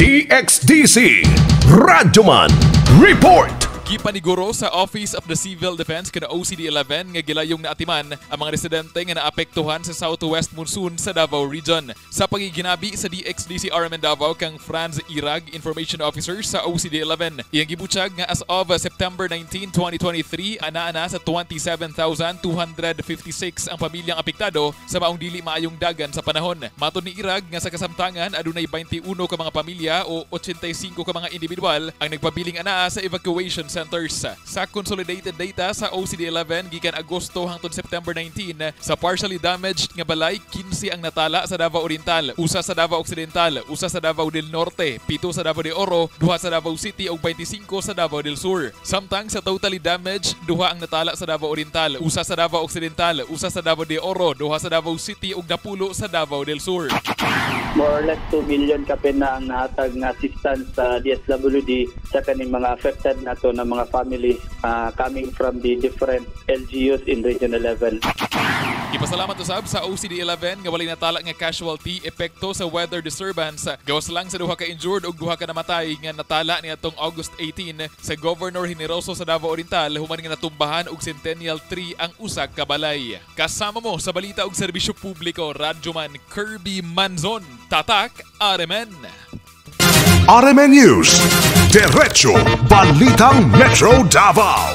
DXDC Radyoman Report. Gipaniguro sa Office of the Civil Defense kada OCD 11 nga gilayong naatiman ang mga residente nga naapektuhan sa Southwest Monsoon sa Davao Region. Sa pagiginabi sa DXDC RMN Davao kang Franz Irag, Information Officer sa OCD 11. Iyang gibutyag nga as of September 19, 2023, ana-ana sa 27,256 ang pamilyang apektado sa maong dili maayong dagan sa panahon. Matod ni Irag nga sa kasamtangan adunay 21 ka mga pamilya o 85 ka mga individual ang nagpabiling anaa sa evacuation centers. Sa consolidated data sa OCD 11 gikan Agosto hangtod September 19, sa partially damaged nga balay, 15 ang natala sa Davao Oriental, usa sa Davao Occidental, usa sa Davao del Norte, 7 sa Davao de Oro, 2 sa Davao City ug 25 sa Davao del Sur. Samtang sa totally damaged, duha ang natala sa Davao Oriental, usa sa Davao Occidental, usa sa Davao de Oro, duha sa Davao City ug 10 sa Davao del Sur. More or less 2 million kapin na ang nahatag nga assistance sa DSWD sa kaning mga affected nato na mga families coming from the different LGUs in Region 11. Ipasalamat usab sa OCD 11 nga walay natala nga casualty epekto sa weather disturbance, gawas lang sa duha ka injured ug duha ka namatay nga natala niadtong August 18 sa Governor Generoso sa Davao Oriental human nga natumbahan og Centennial Tree ang usa ka balay. Kasama mo sa balita ug serbisyo publiko, Radyoman Kirby Manzon, Tatak RMN. RMN News. Diretso Balitang Metro Davao.